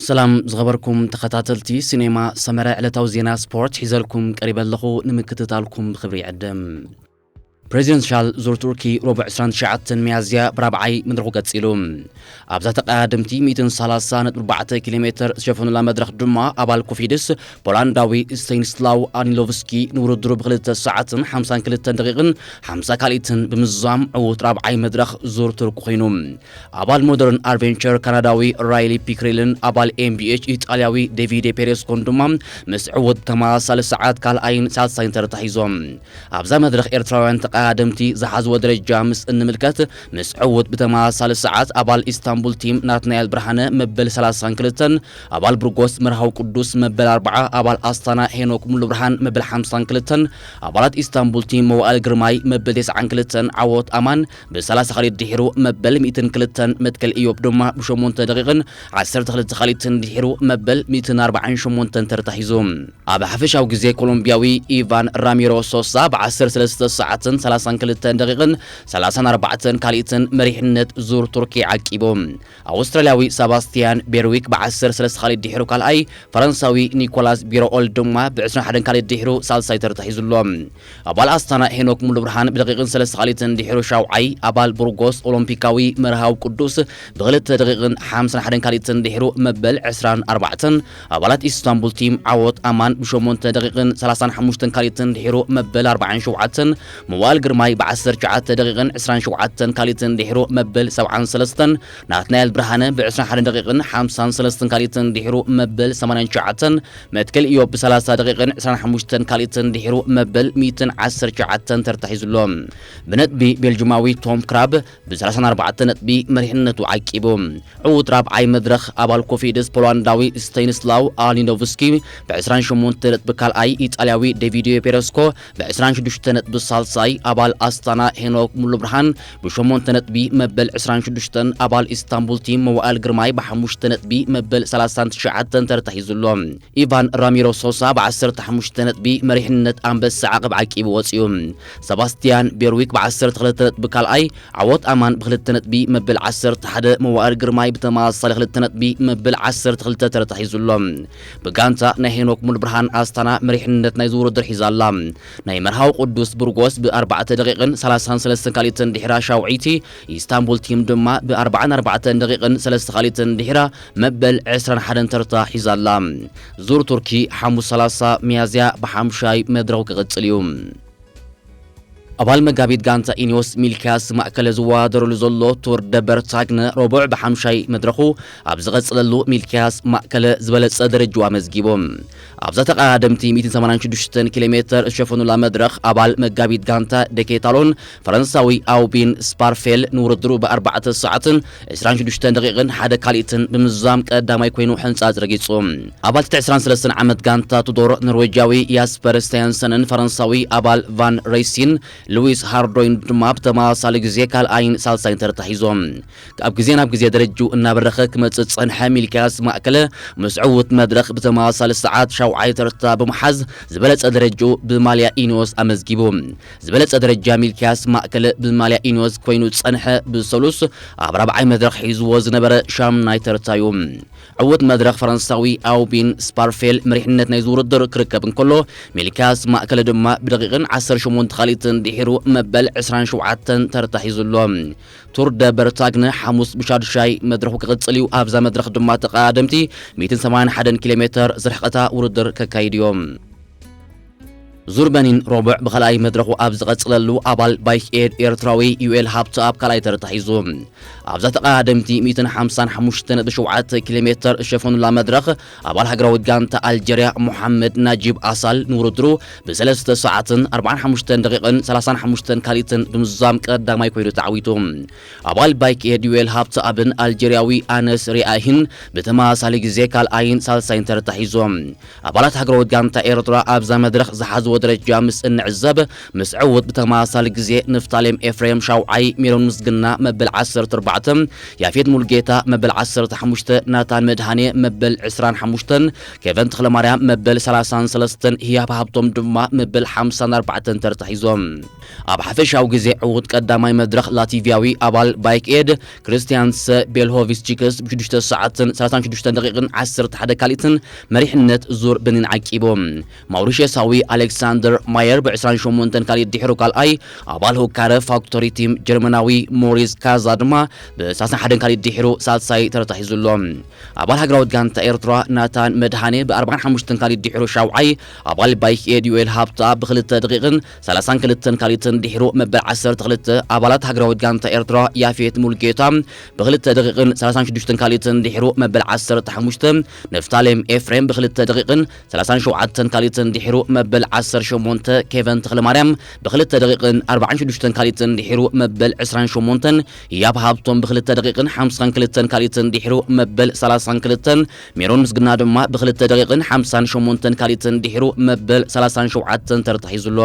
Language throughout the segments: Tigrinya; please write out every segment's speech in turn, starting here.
ሰላም ዝኸበርኩም ተኸታተልቲ ሲኔማ ሰመረ፣ ዕለታዊ ዜና ስፖርት ሒዘልኩም ቀሪበ ኣለኹ። ንምክትታልኩም ብኽብሪ ይዕድም። ፕሬዚደንሻል ዙር ቱርኪ ረቡዕ ዕስራን ትሽዓተን ሚያዝያ ብራብዓይ መድረኹ ቀጺሉ። ኣብዛ ተቐዳደምቲ ሚእትን ሰላሳ ነጥቢ ኣርባዕተ ኪሎ ሜትር ዝሸፈኑላ መድረኽ ድማ ኣባል ኮፊድስ ፖላንዳዊ ስታኒስላው ኣኒሎቭስኪ ንውድድሩ ብክልተ ሰዓትን ሓምሳን ክልተን ደቂቕን ሓምሳ ካልኢትን ብምዝዛም ዕዉት ራብዓይ መድረኽ ዙር ቱርኪ ኮይኑ። ኣባል ሞደርን ኣድቨንቸር ካናዳዊ ራይሊ ፒክሪልን ኣባል ኤምቢኤች ኢጣልያዊ ዴቪዴ ፔሬስኮን ድማ ምስ ዕዉት ተመሳሳሊ ሰዓት ካልኣይን ሳልሳይን ተርታ ሒዞም። ኣብዛ መድረኽ ኤርትራውያን ተቐዳደምቲ ዝሓዝዎ ደረጃ ምስ እንምልከት፣ ምስ ዕዉት ብተመሳሳሊ ሰዓት ኣባል ኢስታንቡል ቲም ናትናኤል ብርሃነ መበል ሰላሳን ክልተን፣ ኣባል ብርጎስ መርሃዊ ቅዱስ መበል ኣርባዓ፣ ኣባል ኣስታና ሄኖክ ሙሉብርሃን መበል ሓምሳን ክልተን፣ ኣባላት ኢስታንቡል ቲም መዋእል ግርማይ መበል ተስዓን ክልተን፣ ዓወት ኣማን ብሰላሳ ካልኢት ድሒሩ መበል ሚእትን ክልተን፣ መትከል ኢዮብ ድማ ብሸሞንተ ደቂቕን ዓሰርተ ክልተ ካልኢትን ድሒሩ መበል ሚእትን ኣርባዓን ሸሞንተን ተርታ ሒዙ። ኣብ ሓፈሻዊ ግዜ ኮሎምቢያዊ ኢቫን ራሚሮ ሶሳ ብዓሰርተ ሰለስተ ሰዓትን ሰላሳን ክልተን ደቂቕን ሰላሳን ኣርባዕተን ካልኢትን መሪሕነት ዙር ቱርኪ ዓቂቡ። ኣውስትራልያዊ ሰባስቲያን ቤርዊክ ብዓሰርተ ሰለስተ ካልኢት ድሒሩ ካልኣይ፣ ፈረንሳዊ ኒኮላስ ቢሮኦል ድማ ብዕስራን ሓደን ካልኢት ድሒሩ ሳልሳይ ተርታ ሒዙ ኣሎ። ኣባል ኣስታና ሄኖክ ሙሉብርሃን ብደቂቕን ሰለስተ ካልኢትን ድሒሩ ሻውዓይ፣ ኣባል ቡርጎስ ኦሎምፒካዊ መርሃዊ ቅዱስ ብክልተ ደቂቕን ሓምሳን ሓደን ካልኢትን ድሒሩ መበል ዕስራን ኣርባዕተን፣ ኣባላት ኢስታንቡል ቲም ዓወት ኣማን ብሸሞንተ ደቂቕን ሰላሳን ሓሙሽተን ካልኢትን ድሒሩ መበል ኣርባዓን ሸውዓተን፣ መዋእል ግርማይ ብዓሰርተ ትሽዓተ ደቂቕን ዕስራን ሸውዓተን ካልኢትን ድሒሩ መበል ሰብዓን ሰለስተን፣ ናትናኤል ብርሃነ ብዕስራን ሓደን ደቂቕን ሓምሳን ሰለስተን ካልኢትን ድሒሩ መበል ሰማንያን ትሽዓተን፣ መትከል ኢዮብ ብሰላሳ ደቂቕን ዕስራን ሓሙሽተን ካልኢትን ድሒሩ መበል ሚእትን ዓሰርተ ትሽዓተን ተርታ ሒዙ ኣሎ። ብነጥቢ ቤልጅማዊ ቶም ክራብ ብሰላሳን ኣርባዕተን ነጥቢ መሪሕነቱ ዓቂቡ። ዕዉት ራብዓይ መድረኽ ኣባል ኮፊድስ ፖላንዳዊ ስታኒስላው ኣሊኖቭስኪ ብዕስራን ሸሞንተ ነጥቢ ካልኣይ፣ ኢጣልያዊ ዴቪድ ፔረስኮ ብዕስራን ሽዱሽተ ነጥቢ ሳልሳይ፣ ኣባል ኣስታና ሄኖክ ሙሉብርሃን ብሸሞንተ ነጥቢ መበል ዕስራን ሽዱሽተን፣ ኣባል ኢስታንቡል ቲም መዋእል ግርማይ ብሓሙሽተ ነጥቢ መበል ሰላሳን ትሽዓተን ተርታ ሒዙ ኣሎ። ኢቫን ራሚሮ ሶሳ ብዓሰርተ ሓሙሽተ ነጥቢ መሪሕነት ኣንበሳ ዓቐብ ዓቂቡ ወጺኡ። ሰባስቲያን ቤርዊክ ብዓሰርተ ክልተ ነጥቢ ካልኣይ፣ ዓወት ኣማን ብክልተ ነጥቢ መበል ዓሰርተ ሓደ፣ መዋእል ግርማይ ብተመሳሳሊ ክልተ ነጥቢ መበል ዓሰርተ ክልተ ተርታ ሒዙ ኣሎ። ብጋንታ ናይ ሄኖክ ሙሉብርሃን ኣስታና መሪሕነት ናይዚ ውድድር ሒዛ ኣላ። ናይ መርሃዊ ቅዱስ ቡርጎስ ብኣርባዕተ ደቂቕን ሰላሳን ሰለስተን ካልኢትን ድሒራ ሻውዒቲ፣ ኢስታንቡል ቲም ድማ ብኣርባዓን ኣርባዕተን ደቂቕን ሰለስተ ካልኢትን ድሒራ መበል ዕስራን ሓደን ተርታ ሒዛ ኣላ። ዙር ቱርኪ ሓሙስ ሰላሳ ሚያዝያ ብሓምሻይ መድረኹ ክቕጽል እዩ። ኣባል መጋቢት ጋንታ ኢኒዮስ ሚልክያስ ማእከለ ዝወዳደረሉ ዘሎ ቱር ደ በርታግነ ረቡዕ ብሓምሻይ መድረኹ ኣብ ዝቐጽለሉ፣ ሚልክያስ ማእከለ ዝበለጸ ደረጃ ኣመዝጊቡ። ኣብዛ ተቐዳደምቲ ሚእትን ሰማንያን ሽዱሽተን ኪሎ ሜትር ዝሸፈኑላ መድረኽ፣ ኣባል መጋቢት ጋንታ ደኬታሎን ፈረንሳዊ ኣውቢን ስፓርፌል ንውድድሩ ብኣርባዕተ ሰዓትን ዕስራን ሽዱሽተን ደቂቕን ሓደ ካልኢትን ብምዝዛም ቀዳማይ ኮይኑ ሕንጻጽ ረጊጹ። ኣባል ትሕቲ ዕስራን ሰለስተን ዓመት ጋንታ ቱዶር ኖርዌጃዊ ያስፐር ስታያንሰንን ፈረንሳዊ ኣባል ቫን ሬሲን ሉዊስ ሃርዶይን ድማ ብተመሳሳሊ ግዜ ካልኣይን ሳልሳይን ተርታ ሒዞም። ካብ ግዜ ናብ ግዜ ደረጅኡ እናበረኸ ክመጽእ ዝጸንሐ ሚልክያስ ማእከለ፣ ምስ ዕዉት መድረኽ ብተመሳሳሊ ሰዓት ሻውዓይ ተርታ ብምሓዝ፣ ዝበለጸ ደረጅኡ ብማልያ ኢኒዮስ ኣመዝጊቡ። ዝበለጸ ደረጃ ሚልክያስ ማእከለ ብማልያ ኢኒዮስ ኮይኑ ዝጸንሐ ብሰሉስ ኣብ ራብዓይ መድረኽ ሒዝዎ ዝነበረ ሻምናይ ተርታ እዩ። ዕዉት መድረኽ ፈረንሳዊ ኣውቢን ስፓርፌል መሪሕነት ናይዚ ውድድር ክርከብ እንከሎ፣ ሚልክያስ ማእከለ ድማ ብደቂቕን ዓሰርተ ሸሞንተ ካልኢትን ድሒሩ መበል ዕስራን ሸውዓተን ተርታ ሒዙ ኣሎ። ቱር ደ በርታግነ ሓሙስ ብሻዱሻይ መድረኹ ክቕጽል እዩ። ኣብዛ መድረኽ ድማ ተቐዳደምቲ ሚእትን ሰማንያን ሓደን ኪሎ ሜትር ዝርሕቐታ ውድድር ከካይዱ እዮም። ዙር በኒን ረቡዕ ብኻልኣይ መድረኹ ኣብ ዝቐጽለሉ፣ ኣባል ባይክ ኤድ ኤርትራዊ ዩኤል ሃብተኣብ ካልኣይ ተርታ ሒዙ። ኣብዛ ተቐዳደምቲ ሚእትን ሓምሳን ሓሙሽተ ነጥቢ ሸውዓተ ኪሎ ሜትር ዝሸፈኑላ መድረኽ፣ ኣባል ሃገራዊት ጋንታ ኣልጀርያ ሞሓመድ ናጂብ ኣሳል ንውድድሩ ብሰለስተ ሰዓትን ኣርባዓን ሓሙሽተን ደቂቕን ሰላሳን ሓሙሽተን ካልኢትን ብምዝዛም ቀዳማይ ኮይኑ ተዓዊቱ። ኣባል ባይክ ኤድ ዩኤል ሃብተኣብን ኣልጀርያዊ ኣነስ ሪኣሂን ብተመሳሳሊ ግዜ ካልኣይን ሳልሳይን ተርታ ሒዞም። ኣባላት ሃገራዊት ጋንታ ኤርትራ ኣብዛ መድረኽ ዝሓዝዎ ደረጃ ምስ እንዕዘብ፣ ምስ ዕዉት ብተመሳሳሊ ግዜ ንፍታሌም ኤፍሬም ሻውዓይ፣ ሜሮን ምስግና መበል ዓሰርተ ኣርባዕተ፣ ያፌት ሙልጌታ መበል ዓሰርተ ሓሙሽተ፣ ናታን መድሃኔ መበል ዕስራን ሓሙሽተን፣ ኬቨን ተኽለማርያም መበል ሰላሳን ሰለስተን፣ ህያብ ሃብቶም ድማ መበል ሓምሳን ኣርባዕተን ተርታ ሒዞም። ኣብ ሓፈሻዊ ግዜ ዕዉት ቀዳማይ መድረኽ ላቲቪያዊ ኣባል ባይክ ኤድ ክርስቲያንስ ቤልሆቪስቺክስ ብሽዱሽተ ሰዓትን ሰላሳን ሽዱሽተን ደቂቕን ዓሰርተ ሓደ ካልኢትን መሪሕነት ዙር በኒን ዓቂቡ። ማውሪሽየሳዊ ኣሌክሳንደር ማየር ብ ዕስራን ሸሞንተን ካልኢት ድሒሩ ካልኣይ፣ ኣባል ሁካረ ፋክቶሪ ቲም ጀርመናዊ ሞሪስ ካዛ ድማ ብ ሰላሳን ሓደን ካልኢት ድሒሩ ሳልሳይ ተረታ ሒዙ ኣሎ። ኣባል ሃገራዊት ጋንታ ኤርትራ ናታን መድሃኔ ብ ኣርባዓን ሓሙሽተን ካልኢት ድሒሩ ሻውዓይ፣ ኣባል ባይክ ኤድ ዩኤል ሃብታ ብክልተ ደቂቕን ሰላሳን ክልተን ካልኢትን ድሒሩ መበል ዓሰርተ ክልተ፣ ኣባላት ሃገራዊት ጋንታ ኤርትራ ያፌት ሙልጌታ ብክልተ ደቂቕን ሰላሳን ሽዱሽተን ካልኢትን ድሒሩ መበል ዓሰርተ ሓሙሽተ፣ ንፍታሌም ኤፍሬም ብክልተ ደቂቕን ሰላሳን ሸውዓተን ካልኢትን ድሒሩ መበል ዓሰርተ ሸሞንተ፣ ኬቨን ተኽለማርያም ብክልተ ደቂቕን ኣርባዓን ሽዱሽተን ካልኢትን ድሒሩ መበል ዕስራን ሸሞንተን፣ ህያብ ሃብቶም ብክልተ ደቂቕን ሓምሳን ክልተን ካልኢትን ድሒሩ መበል ሰላሳን ክልተን፣ ሜሮን ምስግና ድማ ብክልተ ደቂቕን ሓምሳን ሸሞንተን ካልኢትን ድሒሩ መበል ሰላሳን ሸውዓተን ተርታ ሒዙ ኣሎ።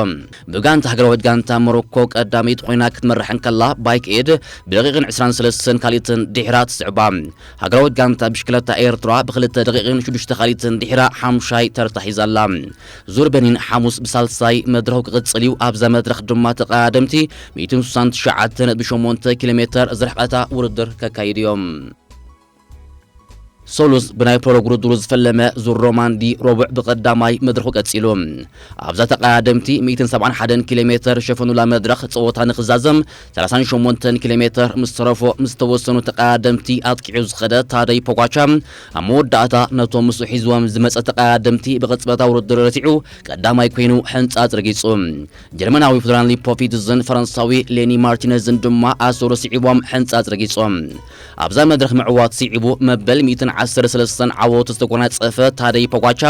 ብጋንታ ሃገራዊት ጋንታ ሞሮኮ ቀዳመይቲ ኮይና ክትመርሕ እንከላ፣ ባይክ ኤድ ብደቂቕን ዕስራን ሰለስተን ካልኢትን ድሒራ ትስዕባ። ሃገራዊት ጋንታ ብሽክለታ ኤርትራ ብክልተ ደቂቕን ሽዱሽተ ካልኢትን ድሒራ ሓሙሻይ ተርታ ሒዛ ኣላ። ዙር በኒን ሓሙስ ብሳልሳይ መድረኹ ክቕጽል እዩ። ኣብዛ መድረኽ ድማ ተቐዳደምቲ ሚእትን ስሳን ትሽዓተ ነጥቢ ሸሞንተ ኪሎ ሜተር ዝርሕቐታ ውድድር ከካይዱ እዮም። ሶሉስ ብናይ ፕሮሎግ ውድድሩ ዝፈለመ ዙር ሮማንዲ ረቡዕ ብቐዳማይ መድረኹ ቀጺሉ። ኣብዛ ተቐዳደምቲ ሚእትን ሰብዓን ሓደን ኪሎ ሜተር ሸፈኑላ መድረኽ ጸወታ ንኽዛዘም ሰላሳን ሸሞንተን ኪሎ ሜተር ምስ ተረፎ ምስ ዝተወሰኑ ተቐዳደምቲ ኣጥቂዑ ዝኸደ ታደይ ፖጋቻ ኣብ መወዳእታ ነቶም ምስኡ ሒዝዎም ዝመጸ ተቐዳደምቲ ብቕጽበታዊ ውድድር ረቲዑ ቀዳማይ ኮይኑ ሕንጻጽ ረጊጹ። ጀርመናዊ ፍሎሪያን ሊፖቪትዝን ፈረንሳዊ ሌኒ ማርቲነዝን ድማ ኣሰሩ ስዒቦም ሕንጻጽ ረጊጾም። ኣብዛ መድረኽ ምዕዋት ስዒቡ መበል ሚእትን ዓሰርተ ሰለስተን ዓወቱ ዝተጎናጸፈ ታደይ ፖጋቻ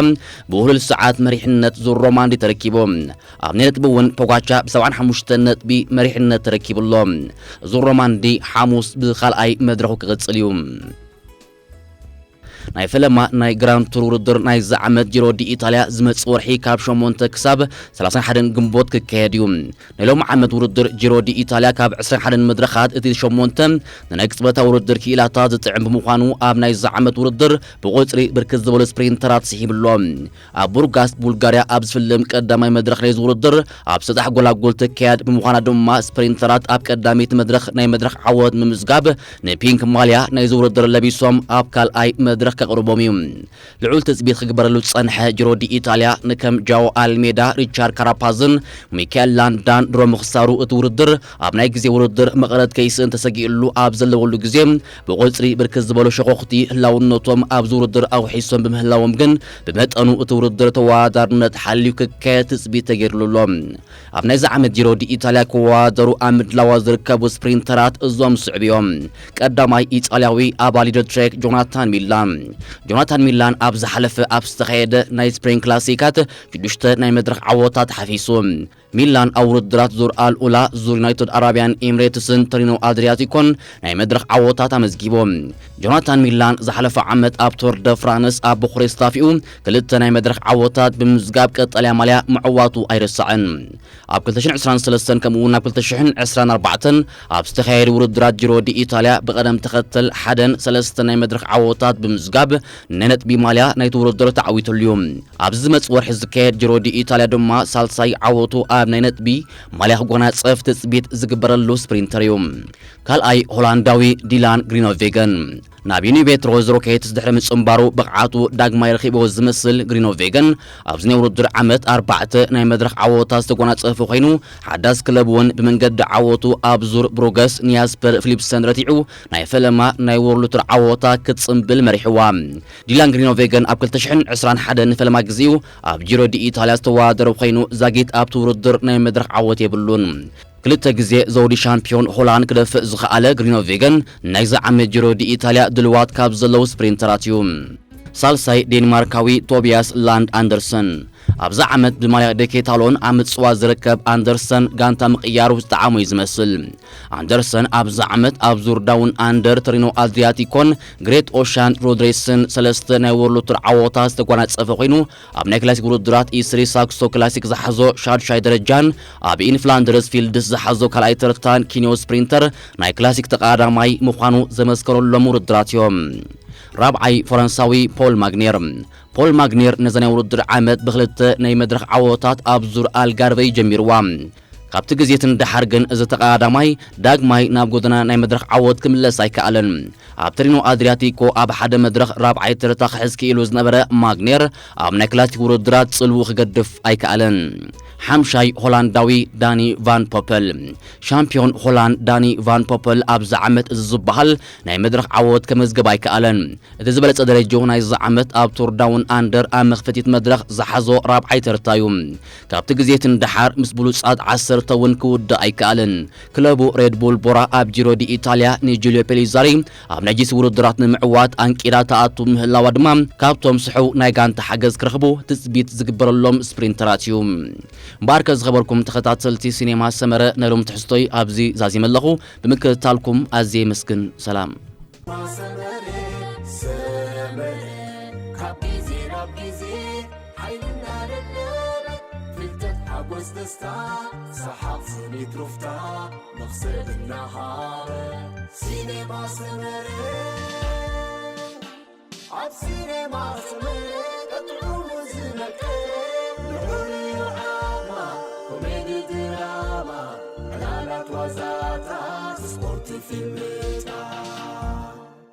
ብውህሉል ሰዓት መሪሕነት ዙር ሮማንዲ ተረኪቡ። ኣብ ናይ ነጥቢ እውን ፖጋቻ ብ ሰብዓን ሓሙሽተን ነጥቢ መሪሕነት ተረኪቡ ኣሎ። ዙር ሮማንዲ ሓሙስ ብኻልኣይ መድረኹ ክቕጽል እዩ። ናይ ፈለማ ናይ ግራንድ ቱር ውድድር ናይዚ ዓመት ጂሮ ዲ ኢታልያ ዝመጽእ ወርሒ ካብ ሸሞንተ ክሳብ ሰላሳን ሓደን ግንቦት ክካየድ እዩ። ናይ ሎሚ ዓመት ውድድር ጂሮ ዲ ኢታልያ ካብ ዕስራን ሓደን መድረኻት እቲ ሸሞንተ ንናይ ቅጽበታዊ ውድድር ክኢላታት ዝጥዕም ብምዃኑ፣ ኣብ ናይዚ ዓመት ውድድር ብቑጽሪ ብርክት ዝበሉ ስፕሪንተራት ስሒቡ ኣሎ። ኣብ ቡርጋስ ቡልጋርያ ኣብ ዝፍልም ቀዳማይ መድረኽ ናይዚ ውድድር ኣብ ሰጣሕ ጎላጉል ትካየድ ብምዃና ድማ፣ ስፕሪንተራት ኣብ ቀዳመይቲ መድረኽ ናይ መድረኽ ዓወት ምምዝጋብ ንፒንክ ማልያ ናይዚ ውድድር ለቢሶም ኣብ ካልኣይ መድረኽ ከቕርቦም እዩ። ልዑል ትጽቢት ክግበረሉ ዝጸንሐ ጂሮ ዲ ኢታልያ ንከም ጃኦ ኣልሜዳ፣ ሪቻርድ ካራፓዝን ሚካኤል ላንዳን ድሮ ምኽሳሩ፣ እቲ ውድድር ኣብ ናይ ግዜ ውድድር መቐረት ከይስእን ተሰጊእሉ ኣብ ዘለወሉ ግዜ፣ ብቑጽሪ ብርክት ዝበሉ ሸኾኽቲ ህላውነቶም ኣብዚ ውድድር ኣውሒሶም ብምህላዎም ግን፣ ብመጠኑ እቲ ውድድር ተወዳዳርነት ሓልዩ ክካየድ ትጽቢት ተገይርሉ ኣሎ። ኣብ ናይዚ ዓመት ጂሮ ዲ ኢታልያ ክወዳደሩ ኣብ ምድላዋት ዝርከቡ ስፕሪንተራት እዞም ዝስዕቡ እዮም። ቀዳማይ ኢጣልያዊ ኣባል ሊደር ትሬክ ጆናታን ሚላን። ጆናታን ሚላን ኣብ ዝሓለፈ ኣብ ዝተኻየደ ናይ ስፕሪን ክላሲካት ሽዱሽተ ናይ መድረኽ ዓወታት ሓፊሱ። ሚላን ኣብ ውድድራት ዙር ኣል ኡላ፣ ዙር ዩናይትድ ኣረቢያን ኤምሬትስን ተሪኖ ኣድሪያቲኮን ናይ መድረኽ ዓወታት ኣመዝጊቡ። ጆናታን ሚላን ዝሓለፈ ዓመት ኣብ ቶር ደ ፍራንስ ኣብ ቡኹሬስት ኣፊኡ ክልተ ናይ መድረኽ ዓወታት ብምምዝጋብ ቀጠልያ ማልያ ምዕዋቱ ኣይረሳዕን። ኣብ ክልተ ሽሕን ዕስራን ሰለስተን ከምኡ እውን ኣብ ክልተ ሽሕን ዕስራን ኣርባዕተን ኣብ ዝተኻየዱ ውድድራት ጂሮ ዲ ኢታልያ ብቐደም ተኸተል ሓደን ሰለስተን ናይ መድረኽ ዓወታት ብምምዝጋብ ናይ ነጥቢ ማልያ ናይቲ ውድድር ተዓዊቱሉ እዩ። ኣብዚ ዝመጽእ ወርሒ ዝካየድ ጂሮ ዲ ኢታልያ ድማ ሳልሳይ ዓወቱ ኣብ ናይ ነጥቢ ማልያ ክጎናጸፍ ትጽቢት ዝግበረሉ ስፕሪንተር እዩ። ካልኣይ ሆላንዳዊ ዲላን ግሪኖቬገን። ናብ ዩኒቤት ሮዝ ሮኬትስ ድሕሪ ምጽንባሩ ብቕዓቱ ዳግማይ ረኺብዎ ዝመስል ግሪኖቬገን ኣብዚ ናይ ውድድር ዓመት ኣርባዕተ ናይ መድረኽ ዓወታት ዝተጎናጸፈ ኮይኑ፣ ሓዳስ ክለብ እውን ብመንገዲ ዓወቱ ኣብ ዙር ብሩገስ ኒያስፐር ፊሊፕሰን ረቲዑ ናይ ፈለማ ናይ ወርልድ ቱር ዓወታ ክትጽንብል መሪሕዋ። ዲላን ግሪኖቬገን ኣብ ክልተ ሽሕን ዕስራን ሓደን ንፈለማ ግዜኡ ኣብ ጂሮ ዲ ኢታልያ ዝተወዳደረ ኮይኑ፣ ዛጊት ኣብቲ ውድድር ናይ መድረኽ ዓወት የብሉን። ክልተ ግዜ ዘውዲ ሻምፒዮን ሆላንድ ክደፍእ ዝኸኣለ ግሪኖቬገን ናይዚ ዓመት ጂሮ ዲ ኢታልያ ድልዋት ካብ ዘለዉ ስፕሪንተራት እዩ። ሳልሳይ ዴንማርካዊ ቶቢያስ ላንድ ኣንደርሰን። ኣብዚ ዓመት ብማልያ ደኬታሎን ኣብ ምጽዋት ዝርከብ ኣንደርሰን፣ ጋንታ ምቕያሩ ዝጠዓሞ እዩ ዝመስል። ኣንደርሰን ኣብዚ ዓመት ኣብ ዙር ዳውን ኣንደር፣ ተሪኖ ኣድሪያቲኮን ግሬት ኦሻን ሮድሬስን ሰለስተ ናይ ወርልድ ቱር ዓወታት ዝተጓናጸፈ ኮይኑ፣ ኣብ ናይ ክላሲክ ውድድራት ኢስሪ ሳክሶ ክላሲክ ዝሓዞ ሻድሻይ ደረጃን ኣብ ኢንፍላንደርስ ፊልድስ ዝሓዞ ካልኣይ ተርታን ኪንዮ ስፕሪንተር ናይ ክላሲክ ተቐዳዳማይ ምዃኑ ዘመስከረሎም ውድድራት እዮም። ራብዓይ ፈረንሳዊ ፖል ማግኔር። ፖል ማግኔር ነዛ ናይ ውድድር ዓመት ብክልተ ናይ መድረኽ ዓወታት ኣብ ዙር ኣልጋርቨይ ጀሚርዋ። ካብቲ ግዜ ትንደሓር ግን እዚ ተቐዳዳማይ ዳግማይ ናብ ጎደና ናይ መድረኽ ዓወት ክምለስ ኣይከኣለን። ኣብ ተሪኖ ኣድሪያቲኮ ኣብ ሓደ መድረኽ ራብዓይ ተርታ ክሕዝ ክኢሉ ዝነበረ ማግኔር፣ ኣብ ናይ ክላሲክ ውድድራት ጽልዉ ክገድፍ ኣይከኣለን። ሓምሻይ ሆላንዳዊ ዳኒ ቫን ፖፐል። ሻምፒዮን ሆላንድ ዳኒ ቫን ፖፐል ኣብዚ ዓመት እዚ ዝበሃል ናይ መድረኽ ዓወት ከመዝግብ ኣይከኣለን። እቲ ዝበለጸ ደረጃኡ ናይዚ ዓመት ኣብ ቱር ዳውን ኣንደር ኣብ መኽፈቲት መድረኽ ዝሓዞ ራብዓይ ተርታ እዩ። ካብቲ ግዜ ትንደሓር ምስ ብሉጻት ዓሰርተ እውን ክውዳእ ኣይከኣለን። ክለቡ ሬድ ቡል ቦራ ኣብ ጂሮ ዲ ኢታልያ ንጁልዮ ፔሊዛሪ ኣብ ናይ ጂሲ ውድድራት ንምዕዋት ኣንቂዳ ተኣቱ ምህላዋ ድማ ካብቶም ስሑው ናይ ጋንታ ሓገዝ ክረኽቡ ትጽቢት ዝግበረሎም ስፕሪንተራት እዩ። እምበኣርከ ዝኸበርኩም ተኸታተልቲ ሲኔማ ሰመረ፣ ናይ ሎም ትሕዝቶይ ኣብዚ ዛዚመ ኣለኹ። ብምክትታልኩም ኣዝየ የመስግን። ሰላም። ሰመረ፣ ሰመረ፣ ካብ ግዜ ናብ ግዜ ሓይልና ደለበ፣ ፍልጠት ሓጎስ ደስታ፣ ሰሓቕ ስኒት ሩፍታ፣ መኽሰብ እናሃበ። ሲኔማ ሰመረ፣ ኣብ ሲኔማ ሰመረ፣ ቀጥዑ ዝነቀ፣ ልዑል እዩ ዓማ፣ ኮሜዲ ድራማ፣ ዕላላት ዋዛታት፣ ስፖርት ፊልም፣